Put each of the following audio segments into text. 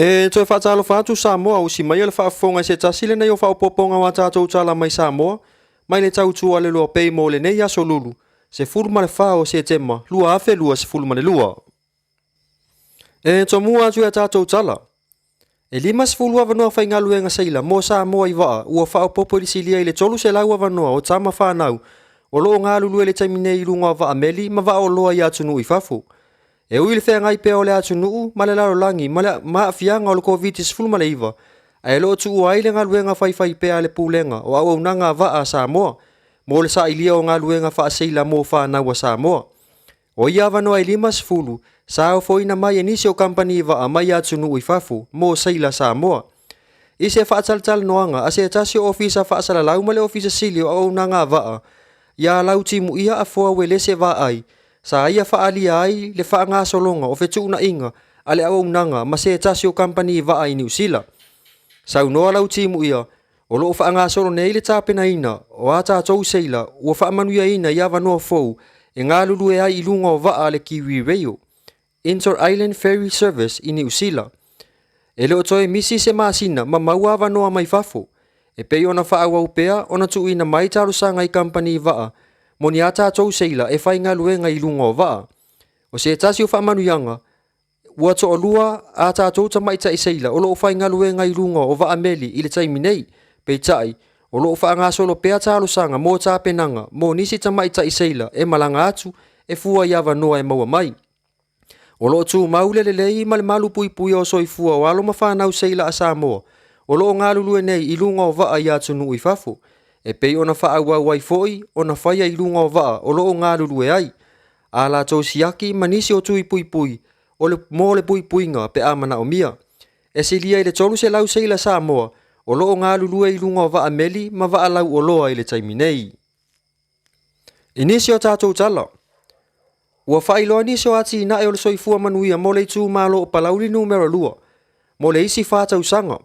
E toe faatalofa atu Samoa, usi maia le faafofoga i se tasi lenei o faaopoopoga o a tatou tala mai Samoa mai le tautua a le Loa Pay mo lenei aso Lulu, 14 o Setema 2022. E tomua atu i a tatou tala. E 50 avanoa faigaluega seila mo Samoa i vaa ua faaopoopo i le silia i le 300 avanoa o tama fanau o lo o galulue i le taimi nei i luga o vaa meli ma vaa oloa i atunuu i fafo. E ui i le feagai pea o le atunuu ma le lalolagi ma le ma aafiaga o le Koviti-19, ae o lo o tuua ai le galuega faifaipea a le Pulega o Auaunaga a Vaa a Samoa mo le sailia o galuega faaseila mo fanau a Samoa. O ia avanoa e 50, sa ofoina mai e nisi o kamupani vaa mai atunuu i fafo mo seila Samoa. I se faatalatalanoaga a se tasi o Ofisa Faasalalau ma le Ofisa Sili o Auaunaga a Vaa ia Lautimuia Afoa Uelese Vaai, sa ia faaalia ai le faagasologa o fetuunaiga a le auaunaga ma se tasi o kamupani vaa i Niu Sila. Saunoa Lautimuia, o lo o faagasolo nei le tapenaina o a tatou seila ua faamanuiaina i avanoa fou e galulue ai i luga o vaa a le Kiwi Rail Inter-Island Ferry Service i Niu Sila. E le o toe misi se masina ma maua avanoa mai fafo, e pei ona faaauau pea ona tuuina mai talosaga i kamupani vaa mo ni a tatou seila e faigaluega i luga o vaa. O se tasi o faamanuiaga, ua toalua a tatou tamaitai seila o lo o faigaluega i luga o vaa meli i le taimi nei, peitai, o lo o faagasolo pea talosaga mo tapenaga mo nisi tamaitai seila e malaga atu e fua i avanoa e maua mai. O lo o tumau le lelei ma le malupuipuia o soifua o alo ma fanau seila a Samoa o lo o galulue nei i luga o vaa i atunuu i fafo, e pei ona faaauau ai foi ona faia i luga o vaa o lo o galulue ai a latou siaki ma nisi o tui puipui o le mo le puipuiga pe a manaomia. E silia i le 300 seila Samoa o lo o galulue i luga o vaa meli ma vaa lauoloa i le taimi nei. I nisi o tatou tala, ua faailoa nisi o atinae o le soifua manuia mo le itumalo o Palauli Numera 2 mo le isi 4 tausaga.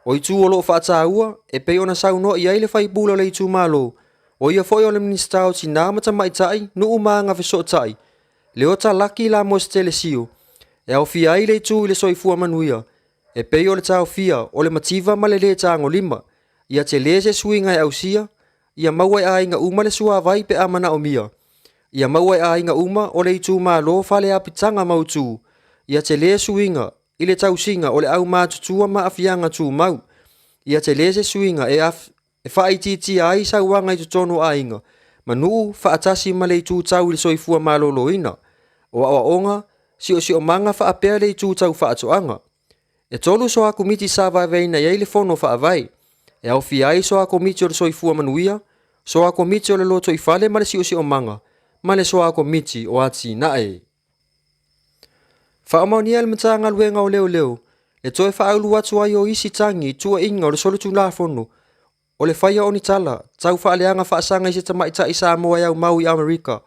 O itu o lo o faataua e pei ona saunoa i ai le faipule o le itumalo, o ia foi o le Minisita o Tina ma Tamaitai, Nuu ma Agafesootai, Leota Laki Lamositele Sio, e aofia ai le itu i le soifua manuia, e pei o le taofia o le mativa ma le lē tagolima, ia tele se suiga e ausia, ia maua e aiga uma le suavai pe a manaomia, ia maua e aiga uma o le itumalo fale apitaga mautu, ia tele suiga i le tausiga o le aumatutua ma aafiaga tumau, ia tele se suiga e e faaitiitia ai sauaga i totonu o aiga ma nuu faatasi ma le itu tau i le soifua maloloina, o aoaoga, siosiomaga faapea le itu tau faatoaga. E 3 soa komiti sa vaevaeina i ai le fono faavae, e aofia ai soa komiti o le soifua manuia, soa komiti o le lotoifale ma le siosiomaga, ma le soa komiti o atinae. Faamaonia e le Matagaluega o Leoleo le toe faaulu atu ai o isi tagi i tuuaiga o le solitulafono o le faia o ni tala tau faaleaga faasaga i se tamaitai Samoa e aumau i Amerika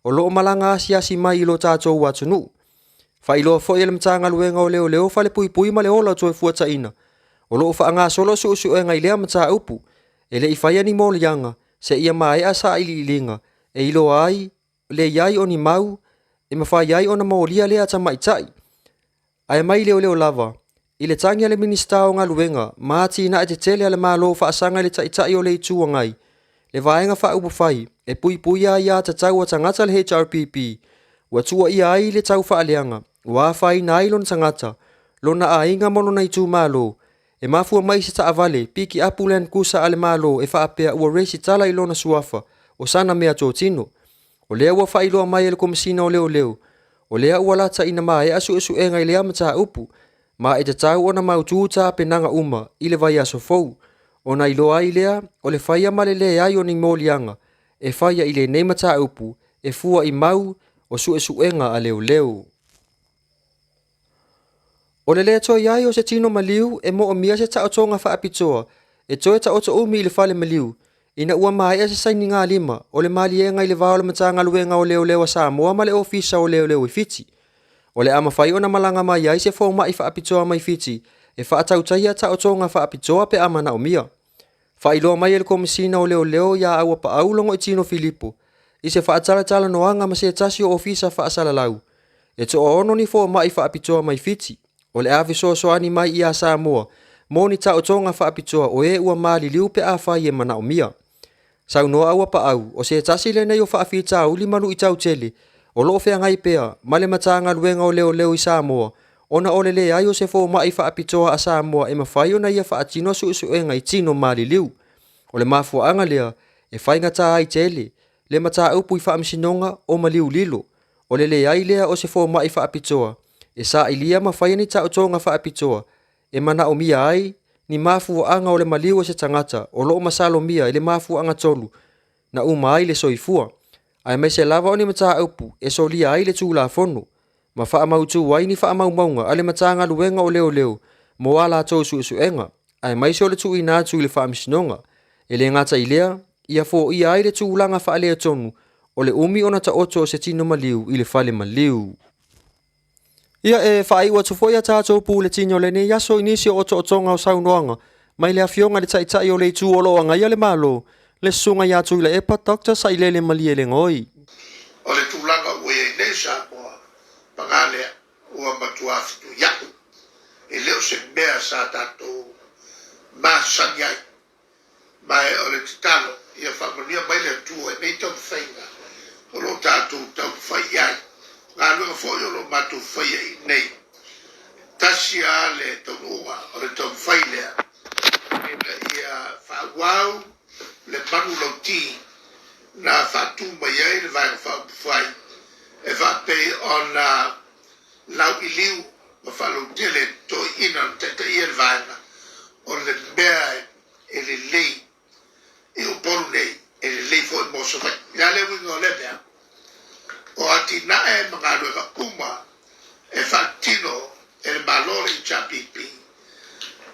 o lo o malaga asiasi mai i lo tatou atunuu. Faailoa foi e le Matagaluega o Leoleo Falepuipui ma le Ola o Toefuataiga o lo o faagasolo suesuega i lea mataupu, e le i faia ni moliaga seia maea sailiiliga e iloa ai le i ai o ni mau e mafai ai ona molia lea tamaitai. Ae mai leoleo lava, i le tagi a le Minisita o Galuega ma Atinae Tetele a le Malo faasaga i le Taitai o le Itu Agai, le Vaega Faaupufai e Puipuia Aia Tatau a Tagata le HRPP, ua tuuaia ai le taufaaleaga ua afaina ai lona tagata, lona aiga ma lona itumalo, e mafua mai i se taavale pikiapu Land Cruiser a le Malo e faapea ua resitala i lona suafa o sana meatotino. O lea ua faailoa mai e le Komesina o Leoleo, o lea ua lata ina maea suesuega i lea mataupu, ma e tatau ona mautu tapenaga uma i le vaiaso fou, ona iloa ai lea o le faia ma le leai o ni moliaga e faia i lenei mataupu e fua i mau o suesuega a leoleo. O le lē toe i ai o se tino maliu e moomia se taotoga faapitoa e toe taoto umi i le fale maliu ina ua maea se sainigalima o le maliega i le va o le Matagaluega o Leoleo a Samoa ma le Ofisa o Leoleo i Fiti. O le a mafai ona malaga mai ai se fomai faapitoa mai Fiti e faatautaia taotoga faapitoa pe a manaomia. Faailoa mai e le Komesina o Leoleo ia Auapaau Logoitino Filipo i se faatalatalanoaga ma se tasi o ofisa faasalalau, e toaono ni fomai faapitoa mai Fiti. O le a fesoasoani mai iā Samoa mo ni taotoga faapitoa o e ua maliliu pe afai e manaomia. Saunoa Auapaau, o se tasi lenei o faafitauli ma luitau tele o lo o feagai pea ma le Matagaluega o Leoleo i Samoa ona o le leai o se fomai faapitoa a Samoa e mafai ona ia faatino suesuega i tino maliliu. O le mafuaaga lea e faigata ai tele le mataupu i faamasinoga o maliu lilo, o le leai lea o se fomai faapitoa e sailia ma faia ni taotoga faapitoa e manaomia ai ni mafuaaga o le maliu o se tagata o lo o masalomia i le mafuaaga tonu na uma ai le soifua, aemaise lava o ni mataupu e solia ai le Tulafono ma faamautu ai ni faamaumauga a le Matagaluega o Leoleo mo a latou suesuega, aemaise o le tuuina atu i le Faamasinoga. E le gata i lea, ia foia ai le tulaga faaletonu o le umi ona taoto o se tino maliu i le fale maliu. Ia e faaiu atu foi a tatou puletini o lenei aso i nisi o otootoga o saunoaga mai le Afioga i le Taitai o le Itu o lo o agaia le Malo, le Susuga ia Tuilaepa Dr. Sailele Malielegaoi. O le tulaga ua i ai nei Samoa, paga lea, ua matua fetuiai. E le o se mea sa tatou masani ai. Ma o le tatalo, ia faamanuia mai le Atua i nei taumafaiga o lo o tatou taumafai i ai. O galuega foi o lo o matou faia i inei, tasi lava le taunuuga, o le taumafai lea ina ia faaauau le manulauti na faatu mai ai le Vaega Faaupufai e faapei ona lauiliu ma faalautele toeaiina na taitaia le vaega, o le mea e lelei i Upolu nei, e lelei foi mo Savaii. O le a le uiga o lea mea? O atinae ma galuega uma e faatino e le Malo o le HRPP,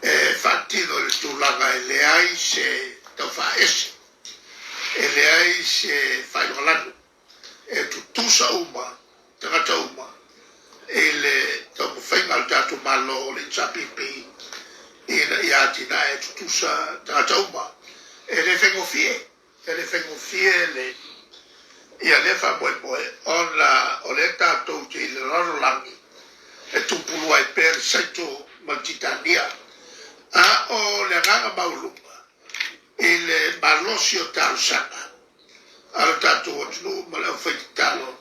e faatino i le tulaga e leai se taufaaese, e leai se faailogalanu, e tutusa uma tagata uma i le taumafaiga a le tatou Malo o le HRPP ina ia atinae tutusa tagata uma. E le faigofie, e le faigofie le ia lea faamoemoe ona o lea tatou te i le lalolagi e tupulu ai pea le saito ma le titania. A o le agaga maualuga i le malosi o talosaga a lo tatou atunuu ma le aufaitatalo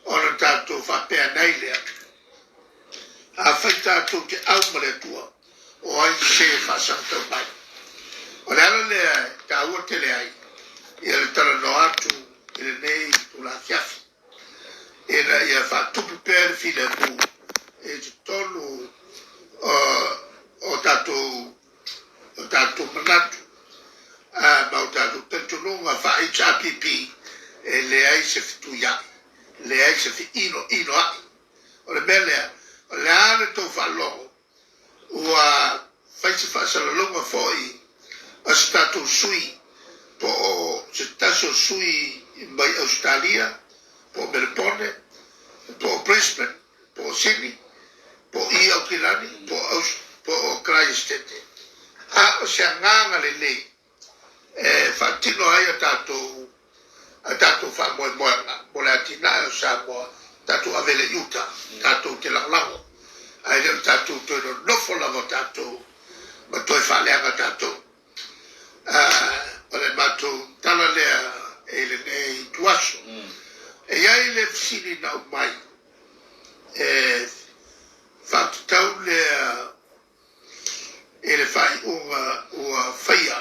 ona tatou faapea nei lea, afai tatou te au ma le Atua, o ai se faasagatau mai. O le ala lea e taua tele ai ia le talanoa atu i lenei itula afiafi, ina ia faatupu pea le filemu i totonu o tatou manatu ma o tatou talitonuga faa-HRPP, e leai se fetuiai, leai se feinoinoai. O le mea lea, o le a le tou faalogo ua fai se faasalalauga foi a se tatou sui, po o se tasi o sui mai Ausetalia, po o Melepone, po o Brisbane, po o Sydney, po o i Aukilani, po o Karaistete. A o se agaga lelei e faatino ai a tatou faamoemoega mo le atinae o Samoa, tatou ave le i uta, tatou te lagolago, ae le o tatou toe nonofo lava tatou ma toe faaleaga tatou. O le matou tala lea i lenei ituaso. E i ai le fesili na aumai e faatatau lea i le faaiuga ua faia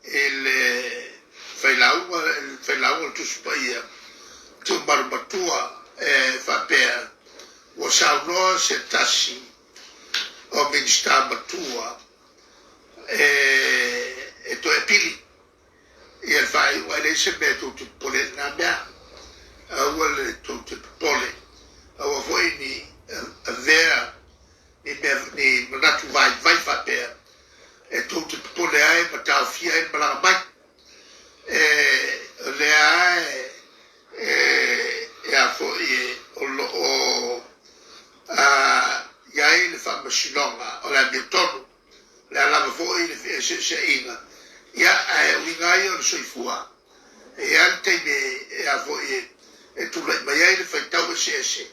i le failauga le Tusi Paia Tumalu Matua e faapea ua saunoa se tasi o Minisita matua e toe pili ia le faaiuga, e leai se mea tou te popole i lena mea. Aua le tou te popole, aua foi ni avea ni manatu vaivai faapea e tou te popole ai ma taofia ai le malaga mai. O lea e a foi o lo o i ai le faamasinoga o le amiotonu, le alava foi le feeseeseaiga, ia ae uiga ai o le soifua. E i ai le taimi e a foi e tulai mai ai le faitau eseese,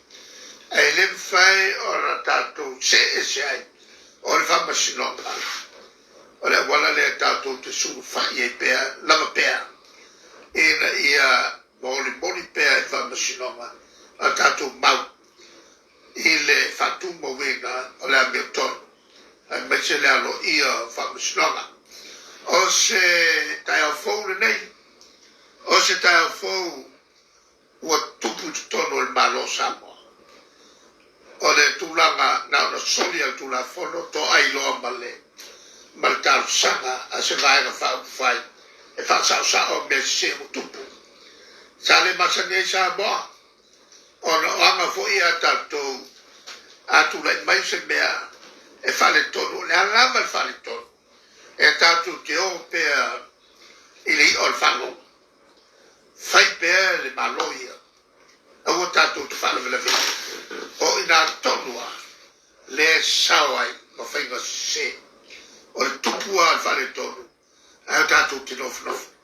Ae le mafai ona tatou see ese ai o le faamasinoga. O le auala lea tatou te sulufai ai pea lava pea ina ia molimoli pea i faamasinoga a tatou mau i le faatumauina o le amiotonu aemaise le aloaia o faamasinoga. O se taeao fou lenei, o se taeao fou ua tupu i totonu o le Malo o Samoa. O le tulaga na ona soli a le Tulafono toai loa ma le ma le talosaga a se Vaega Faaupufai e faasaosao mea sese ua tupu. Sa le masani ai Samoa ona o aga foi a tatou a tulai mai se mea e faaletonu, o le a lava le faaletonu, e tatou te o pea i le i'a o le faalogo. Fai pea le Malo ia, aua tatou te faalavelave ai. O i ina tonu lava lea e sao ai ma faiga sese. O le tupu lava o le faaletonu, ae o tatou te nofonofo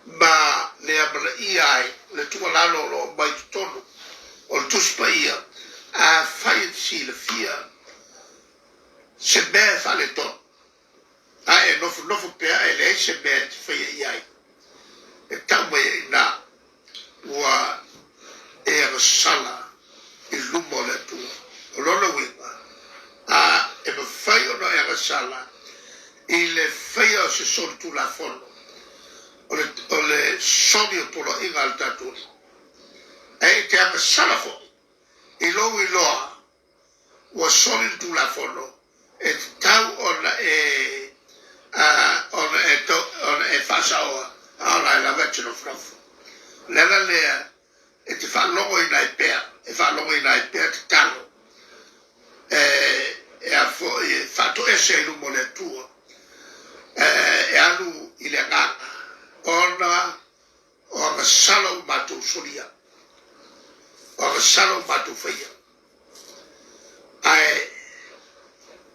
ma le amanaia ai le tuualalo o lo o aumai i totonu o le Tusi Paia, afai e te silafia se mea e faaletonu, a e nofonofo pea ae leai se mea e te faia i ai, e tau mai ai i ina ua e agasala i luma o le Atua. O lona uiga, a e mafai ona e agasala i le faia o se solitulafono, o le, o le soli o poloaiga a le tatou Alii, ae e te agasala foi i lou iloa ua soli le Tulafono, e tatau ona e ona e ona e faasaoa, a o la e lava e te nofonofo. O le ala lea e te faalogoina ai pea, e faalogoina ai pea tatalo e e a foi e faatoese ai luma o le Atua e alu i le agaga ona o agasala ua matou solia, o agasala ua matou faia. Ae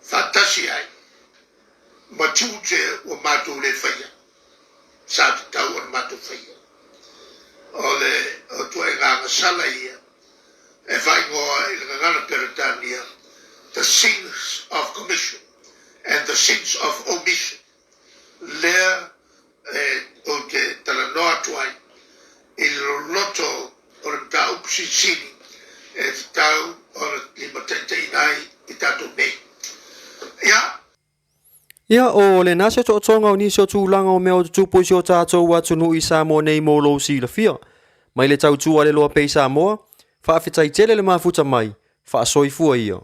faatasi ai ma tiute ua matou le faia, sa tatau ona matou faia. O le ituaiga agasala ia e faaigoa i le gagana Peretania, the sins of commission and the sins of omission, lea e ou te talanoa atu ai i le loloto o le mataupu silisili e tatau ona limataitaiina ai i tatou nei. Ia. Ia, o lena se tootooga o nisi o tulaga o mea o tutupu i si o tatou atunuu i Samoa nei mo lou silafia. Mai le tautua a le Loa Pei Samoa, faafetai tele le mafuta mai, faasoifua ia.